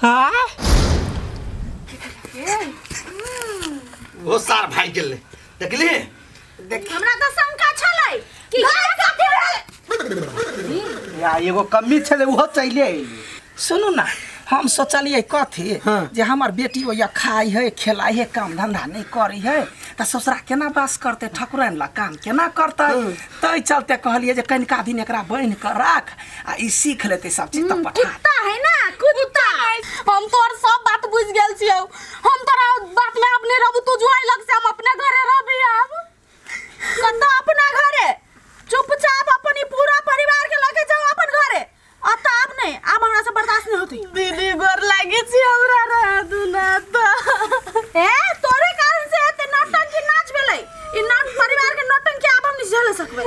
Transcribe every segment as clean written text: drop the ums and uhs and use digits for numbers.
हां ओ सार भाई गेल देखली देख हमरा त शंका छलै कि या एगो कमी छलै उहो चले। सुनू ना हम सोचलिए कथी जे हमर बेटी ओया खाई है खेलाई है काम धंधा नहीं करी है त ससुरा केना बास करते ठकुराइन ला काम केना करते तै चलते कहलिए जे कनिका दिन एकरा बन्हि क राख आ ई सीख लेते सब चीज त पठा। कुत्ता है ना कुत्ता। हम तोर सब बात बुझ गेल छियौ। हम तोरा बात में अपने रहबू तू जुआई लग से हम अपने घरे रहबी। आब कत अपना घरे चुपचाप अपनी पूरा परिवार के लगे जाओ अपन घरे। अत आब नहीं आब हमरा से बर्दाश्त नहीं होती। दीदी गोर लागे छी हमरा रह दू ना त ए तोरे कारण से एते नौटंकी नाच भेलै। ई not परिवार के नौटंकी आब हम नहीं झेल सकबै।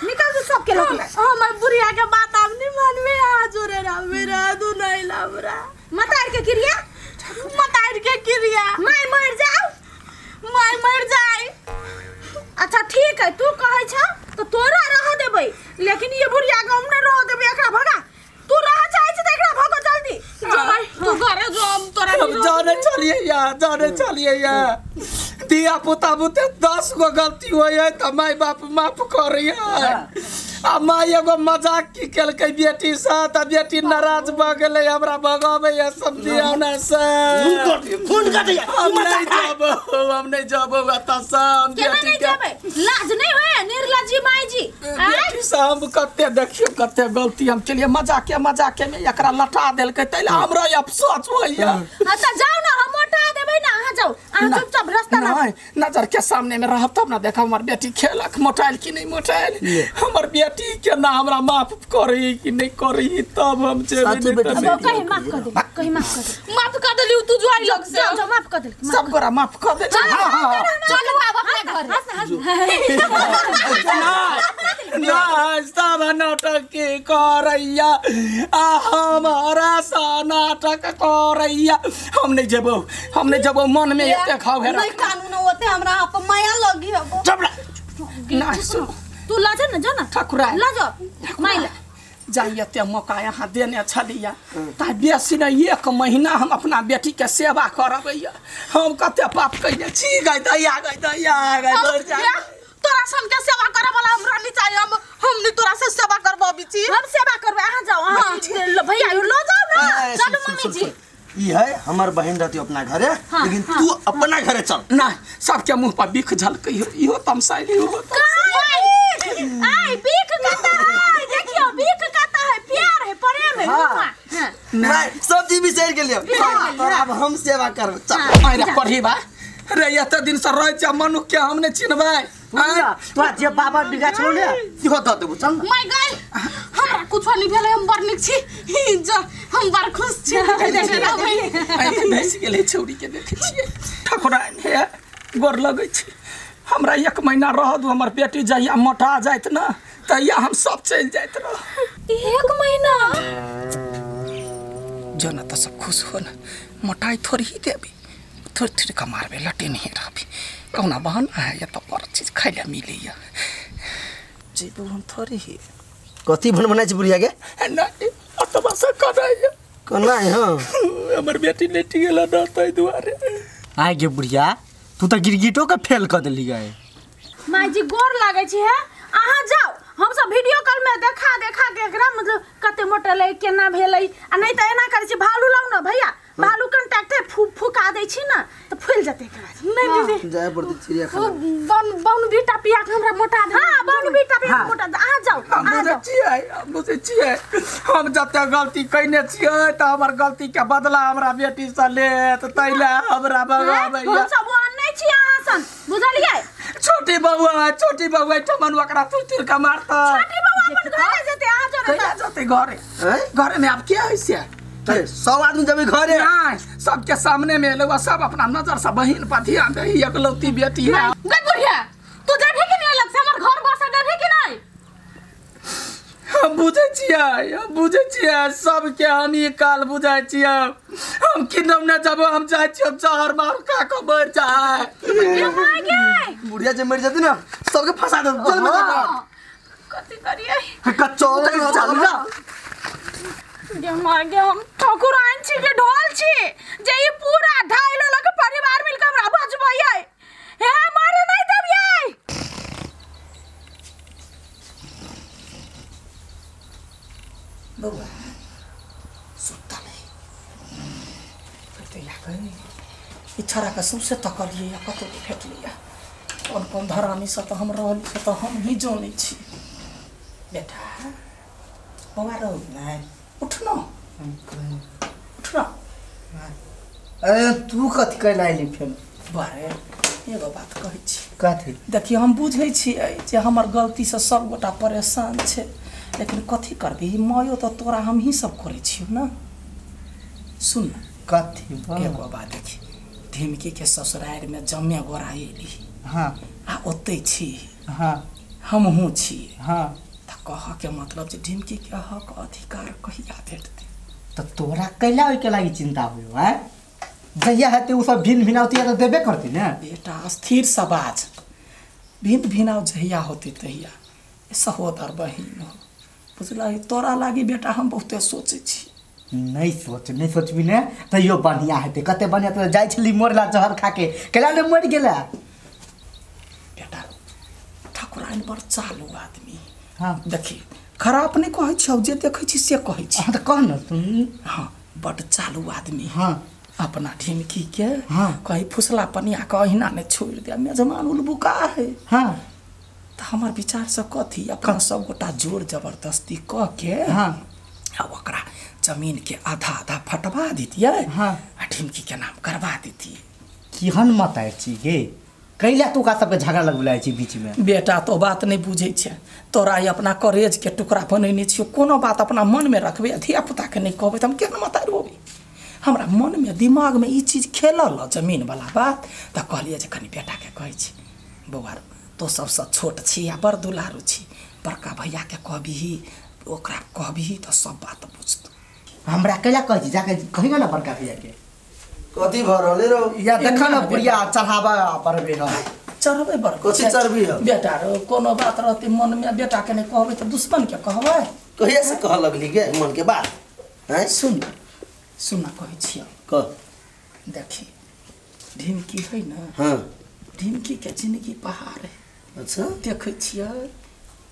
निकल जो सबके लगे। हमर बुढ़िया के बात आब नहीं मानबे। आ जोरे रहबे रह दू नहीं लाबरा मतार के क्रिया मतार के क्रिया my मर जाओ my मर जाए। अच्छा ठीक है तू कहै छ तो तोरा रह देबै लेकिन ये बुढ़िया के हम नहीं रह देबै। एकरा भगा तू रह चाहै छ त एकरा भगो जल्दी। जो भाई तू घरे जो हम तोरा हम जाने चलिए या जाने चलिए या दिया पुता बुते 10 गो गलती होय है त my बाप माफ करैया। आ my एगो मजाक की केलकै बेटी से त बेटी नाराज भ गेलै हमरा भगाबै या समझियौ ना से खून कटैया। हम नहीं जाबो हम नहीं जाबो त सब बेटी के लाज नहीं होय निर्लज्जी माई जी। बेटी से हम कते देखियो कते गलती हम केलिए मजाक में एकरा लटा देलकै तैला हमरा अफसोस होइया। अच्छा जाओ ना हम मोटा देबै ना अहाँ जाओ अहाँ चुपचाप रास्ता ना नजर के सामने में रहब तब ना देखब हमर बेटी खेलक मोटाइल कि नहीं मोटाइल। हमर बेटी के ना हमरा माफ करी कि नहीं करी तब हम जेबै। कहीं माफ कर दे कहीं माफ कर दे माफ कर देली तू जुआई लग से जाओ माफ कर दे सब गोरा माफ कर दे। चलू आब अपने घर। ना सब नाटक करैया आ हमारा सा नाटक करैया। हम नहीं जेबो हम नहीं जेबो मन में एते खाव है नहीं कानून होते हमरा आप माया लगी हबो। चुप ना सुन तू लाज ना जो ना ठकुरा लाज माइला जाइए ते मौका यहाँ देने छलिया ता बेसी नहीं 1 महीना हम अपना बेटी के सेवा करबैया। हम कते पाप कइने छी गई दैया गई दैया गई मर जा। तोरा सन के सेवा करे वाला हमरा नहीं चाहिए। हम नहीं तोरा से सेवा करबो बिची हम सेवा करबे। अहाँ जाओ अहाँ भैया लो जाओ ना चलू मम्मी जी। ई है हमर बहन रहती अपना घरे लेकिन तू अपना घरे चल ना सबके मुंह पर बिख झलकै इहो तमसाइली हो। आई बिख कता है देखियो बिख कता है प्यार है प्रेम है। हां नहीं सब चीज बिसर गेलियो तोरा अब हम सेवा करब चल। अरे पढ़ी बा रे एते दिन से रह जा मनुख के हमने चिन्हबै। तोरा जे बाबा बिगा छलो ने इहो द देबो चल। My God हमरा कुछो नहीं भेलै हम बड़ नीक छी जो हम बड़ खुश छी। धसि गेलै छौड़ी के देखै छियै ठकुराइन हे गोर लगै छी। हमरा 1 महीना रह दू हमर बेटी जहिया मोटा जाइत ना तहिया हम सब चलि जाइत रह। 1 महीना जो ना त सब खुश हो ना मोटाई थोड़ी ही देबी थोड़ी थोड़ी का मारबे लटे नहीं रहबी कौना बहाना है या तो पर चीज खाइ ला मिलैया जेबो हम थोड़ी ही कथी भन बनाइ छी बुढ़िया के नहीं अतबा से कनाइ कनाइ। हां हमर बेटी लेटी गेल ना तै दुआरे। आइ गे बुढ़िया तू त गिरगिटो के फेल क देली गए। माई जी गोर लागै छी है अहाँ जाओ हम सब वीडियो कॉल में देखा देखा के एकरा मतलब कते मोटलै केना भेलै आ नहीं त एना करै छी भालू लाउ ना भैया भालू कांटेक्ट फुका दै छी ना त फूल जते एकरा। नहीं दीदी जाय पड़तै चिड़ियाखाना बन बन बीटा पिया के हमरा मोटा दे। हां बन बीटा पिया के मोटा दे। अहाँ जाओ हम बुझै छियै हम बुझै छियै हम जते गलती कइने छियै त हमर गलती के बदला हमरा बेटी से लेत तैला हमरा भगाबैया। हम सब ओहन नहीं छी अहाँ सन बुझलियै। छोटी बउआ ठमन ओकरा तुर के मारता। छोटी बउआ अपन घरे जेते अहाँ जो कहिया जेते घरे घरे में आब के है से अरे सब आदमी जबे घरे नहीं सबके सामने में एलौ सब अपना नजर से बहिन पर ध्यान दे एकलौती बेटी है। गई बुढ़िया तू जाबे कि नहीं अलग से हमर घर बसा देबे कि नहीं? हम बुझै छियै हम बुझै छियै सबके हम ई काल बुझै छियै। हम किनौ न जब हम जाइ छियै जहर मार खा के मर जाए। बुढ़िया जे मर जती ना सबके फंसा दे जेल में जा। कथी करियै कच्चो चल ना गे मार गे हम ठकुराइन छी के ढोल छी जे ई पूरा 2.5 लोग के परिवार मिल के हमरा बचबैयै। हे मारे नहीं देबियै। बौआ सुतल है फिर तो ई छड़ा के सौंसे तकलियै आ कतौ नहि भेटलियै। कोन कोन धरानी से तऽ हम रहल से तऽ हम ही जानै छी। बेटा बौआ रहो नहीं उठना उठना। अरे तू कथी कैला अयली फेर? बरे एगो बात कहै छी। कथी? देखियौ हम बुझै छियै जे हमर गलतीसँ सब गोटा परेशान छै, लेकिन कथी करबी, मायो तऽ तोरा हमही सब करै छियौ ने। सुन कथी? एगो बात देखी, ढिमकी के ससुरारि में जमे गोरा अयली। हाँ आ ओतै छी। हाँ हमहूँ छी। हाँ तऽ कहऽ के मतलब जे ढिमकी के हक अधिकार कहिया भेटतै? तऽ तोरा कैला ओहिके लागि चिंता होयो? आँय जहिया हेतै ओ सब भिन भिनावती तऽ देबे करती ने। बेटा स्थिर सँ बाज, भिन भिनाव जहिया होतै तहिया। सहोदर बहिन हो बुझलही, तोरा लागि बेटा हम बहुते सोचै छी। नहीं सोच, नहीं सोचबी ने तैयो बढ़िया हेतै। कते बढ़िया तो जाइ छली मरला जहर खाके, कैला ने मरि गेला? बेटा ठकुराइन बड़ चालू आदमी। हाँ देखी खराब नहीं कहै छियौ, जे देखै छी से कहै छी। हाँ तऽ कह न तू। हाँ बड़ चालू आदमी। हाँ अपना ढिमकी के हाँ कहीं फुसला पनिया के अहिना ने छोड़ि दे, मेजमान उलबुका है। हाँ तऽ हमर विचार से कथी अपना सब गोटा जोर जबरदस्ती कऽ के हाँ आ ओकरा जमीन के आधा आधा फटवा दितियै। हाँ आ ढिमकी के नाम करवा दितियै। केहन मतारि छी गे, कैला तू ओकरा सबके झगड़ा लगबेला छी बीच में? बेटा तो बात नहीं बुझै छै, तोरा ई अपना करेज के टुकड़ा बनेने छियौ, कोनो बात अपना मन में रखबै आ धिया पुता के नहीं कहबै तऽ हम केहन मतारि होबै? हमरा मन में दिमाग में ई चीज खेलल जमीन वाला बात, तऽ कहलियै जे कनि बेटा के कहै छी बौआ तो सबसँ छोट छी आ बड़ दुलारू छी, बड़का भैया के कहबिही ओकरा कहबिही तऽ सब बात बुझतौ। हमरा कैला कहै छी? जाके कही ना बड़का भैया के। कथी भऽ रहलै रौ? या देख न बुढ़िया चढ़ावा पड़बे है। चढ़बै बड़ कथी चढ़बी है? बेटा रो कोनो बात रहतै मन में बेटा के नहीं कहबै तऽ दुश्मन के कहबै? कहिया से कह लगली गे मन के बात? हैं सुन सुन कहै छियौ। कह। देखी ढिमकी है ना। हाँ ढिमकी के जिंदगी पहाड़ है। अच्छा देखै छियै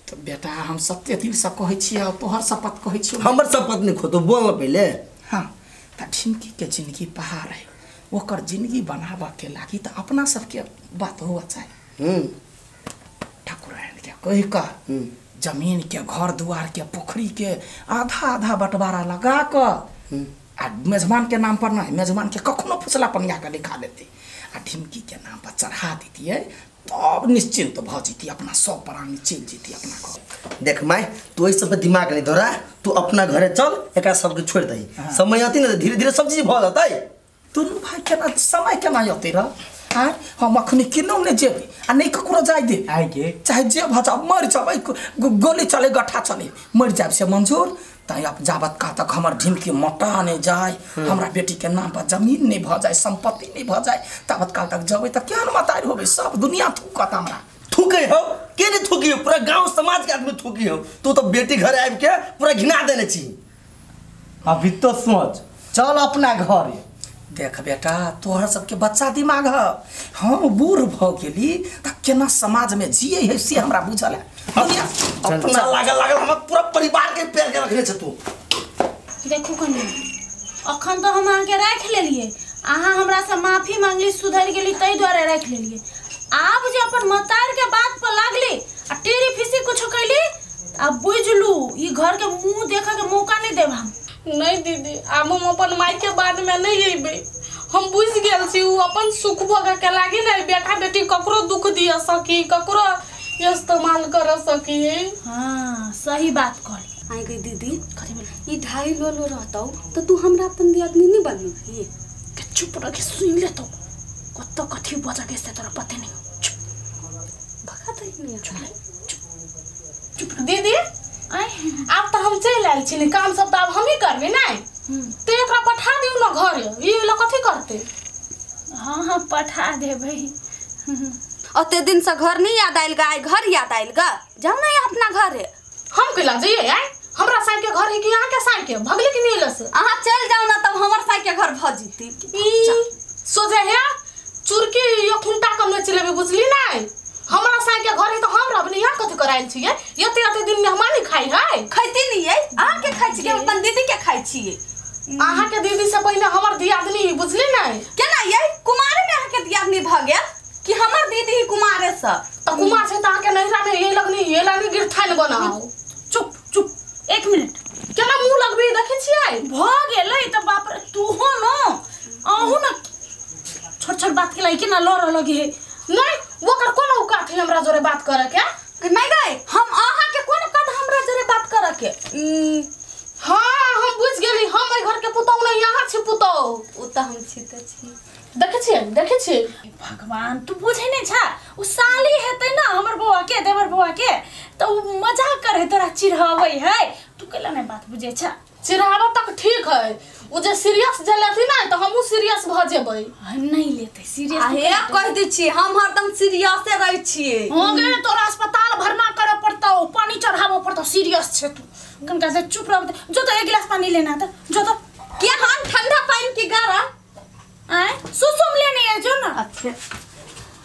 तऽ बेटा हम सत्य दिल से कहै छियै, तोहर शपथ कहै छियौ। हमर शपथ नहीं खोतो, बोल न पहिले। हाँ तऽ ढिमकी के जिंदगी पहाड़ है, ओकर जिंदगी बनाबऽ के लागी तऽ अपना सबके बात हुआ चाही। ठाकुराइन के कहि कऽ जमीन के घर दुआर के पोखरी के आधा आधा बंटवारा लगा कऽ आ मेजबान के नाम पर नहीं, मेजबान के कखनो फुसला पनिया के लिखा देती आ ढिमकी के नाम पर चढ़ा दितियै, तब निश्चिंत भऽ जैती, अपना सब प्राणी चलि जैती अपना घर। देख माय तू एहि सब पे दिमाग नहीं धरा, तू अपना घरे चल, एकरा सबके छोड़ि दही। समय अती ने धीरे धीरे सब चीज भऽ जेतै। दुनू भाई केना समय केना अतै रह? आँय हम अखनी किन्नौ नहि जेबै आ नहि ककरो जाय दे, आइ गे चाहे जे भऽ जाओ, मरि जेबै, गोली चले गट्ठा चले मरि जायब से मंजूर। तैं अब जाबत का तक हमर ढिमकी मोटा नहीं जाए, हमरा बेटी के नाम पर जमीन नहीं भऽ जाए, संपत्ति नहीं भऽ जाए, ताबत काल तक जेबै तऽ केहन मतारि होबै? सब दुनिया थूकत हमरा। थूकै हो के नहीं थूकी हो, पूरा गांव समाज के आदमी थूकी हो। तू तो बेटी घर आबि के पूरा घिना देने छी। अभी तो सोच चल अपना घर। देख बेटा तोहर सबके बच्चा दिमाग है, हम बूढ़ भऽ गेली तऽ केना समाज में जिये है से हमरा बुझल है। अपना लागल लागल हम पूरा परिवार के पैर के रखने छ तू। देखू कनी अखन तो हम अहाँके राखि लेलियै, अहाँ हमरा से माफी मांगली, सुधरि गेली, ताहि दुआरे राखि लेलियै। आब जे अपन मतार के बात पर लागली आ टेरी फीसी कुछो कैली, आब बुझलू ई घर के मुंह देखे के मौका नहीं देब हम। नहीं दीदी आब हम अपन माय के बाद में नहीं अयबै, हम बुझि गेल छी उ अपन सुख भोग के लागी ने बेटा बेटी ककरो दुख दिया सकी, ककरो इस्तेमाल कर सकी। हाँ सही बात कहली। आई गई दीदी ई 2.5 लोलो रहतौ तो तू हमरा अपन दियादनी नहीं बनबी? के चुप रह के सुन ले तो कत कथी बजा के से तोरा पते नहीं। चुप भगा दही नहीं। चुप चुप दीदी आब तो हम चलि आयल छी, काम सब तो आब हमही करबै नहीं तो एकरा पठा दियौ न घरे, ई लोग कथी करतै? हाँ हाँ पठा देबै। ओते दिन से घर नहीं याद आयल गा, आइ घर याद आयल गा, जाओ ना अपना घरे। हम कैला जइयै? आइ हमरा साई के घर है कि अहाँ के साई के भगले कि नहीं लस अहाँ चल जाओ ना तब हमर साई के घर भ जीती। ई सोझे है चुरकी यो खुंटा कम नोच लेबे बुझली नै। हमरा साई के घर है त हम रहब नै, यहाँ कथि करायल छियै? एते एते दिन मेहमानी खाइ है। खैती नहीं है, अहाँ के खाइ छियै अपन दीदी के खाइ छियै। अहाँ के दीदी से पहिने हमर दियादनी बुझली नै। केना यै कुमारे में अहाँ के दियादनी भ गेल कि हमर दीदी ही कुमारे से? त कुमार छै त अहाँ के नैहरा में ये लगनी ये लानी गिरथान बनाओ। चुप चुप एक मिनट, केना मुंह लगबी देखै छियै? भ गेलै त बाप रे तू हो न अहू न छोट छोट बात के लाई के ना लड़ लगे है। नहीं ओकर कोन औकात है हमरा जोरे बात करे के? नहीं गई हम अहाँ के कोन औकात हमरा जोरे बात करे के? हां हम बुझ गेली, हम एहि घर के पुतौ नहीं यहाँ छी पुतौ। उ त हम छी त छी। देखै छियै देखै छियै भगवान तू बुझै नै छा उ साली हेतै ना हमर बौआ के देवर बौआ के त उ मजाक करे तोरा चिढ़ाबै है, तू केला नै बात बुझै छा? चिढ़ाबऽ तक ठीक है, उ जे सीरियस जे लेती ना त हमहु सीरियस भ जेबै। नहीं लेते सीरियस। हे कह दै छी हम हरदम सीरियसे रहै छियै। हो गेलै तोरा अस्पताल भरना करे पड़तौ, पानी चढ़ाबऽ पड़तौ, सीरियस छे तू। कनका से चुप रह जो तो एक गिलास पानी लेना त जो तो के हम ठंडा पानी की गरम आए सुसुम लेने है जो ना। अच्छा